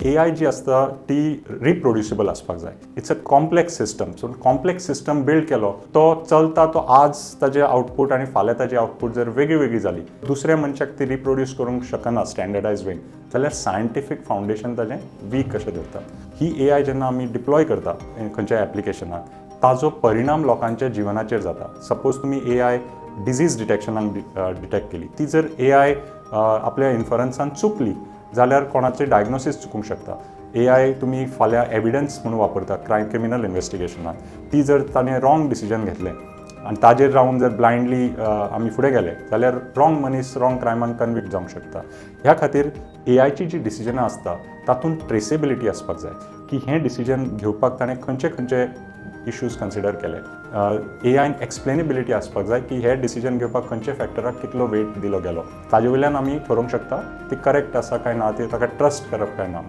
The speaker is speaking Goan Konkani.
एआय जी आसता ती रिप्रोड्युसेबल आसपाक जाय. It's a complex system, so complex system build केलो, तो चलता, तो आज ताजे आउटपूट आनी फाल्यां ताजी आउटपूट जर वेगळी वेगळी जाली, दुसऱ्या मनशाक ती रिप्रोड्यूस करूंक शकना स्टँडर्डायज वेन, जाल्यार सायंटिफीक फावंडेशन ताजें वीक अशें धरता. ही एआय जेन्ना आमी डिप्लॉय करता खंयच्याय एप्लिकेशनाक, ताजो परिणाम लोकांच्या जिवनाचेर जाता. सपोज तुमी एआय डिजीज डिटेक्शनाक डिटेक्ट केली, ती जर एआय आपल्या इन्फरन्सान चुकली जाल्यार कोणाचें डायग्नोसीस चुकूंक शकता. एआय तुमी फाल्यां एविडन्स म्हणून वापरता क्रिमिनल इन्वेस्टिगेशनाक, ती जर ताणें रॉंग डिसिजन घेतलें आनी ताजेर रावन जर ब्लायंडली आमी फुडें गेले जाल्यार रॉंग मनीस रॉंग क्रायमान कन्विक्ट जावंक शकता. ह्या खातीर एआयची जी डिसिजनां आसता तातूंत ट्रेसेबिलिटी आसपाक जाय की हें डिसिजन घेवपाक ताणें खंयचे खंयचे इश्यूज कन्सिडर केले. एआयन एक्सप्लेनेबिलिटी आसपाक जाय की हे डिसिजन घेवपाक खंयच्या फॅक्टराक कितलो वेट दिलो गेलो. ताजे वयल्यान आमी थारोवंक शकता ती करेक्ट आसा काय ना, ती ताका ट्रस्ट करप काय ना म्हणून.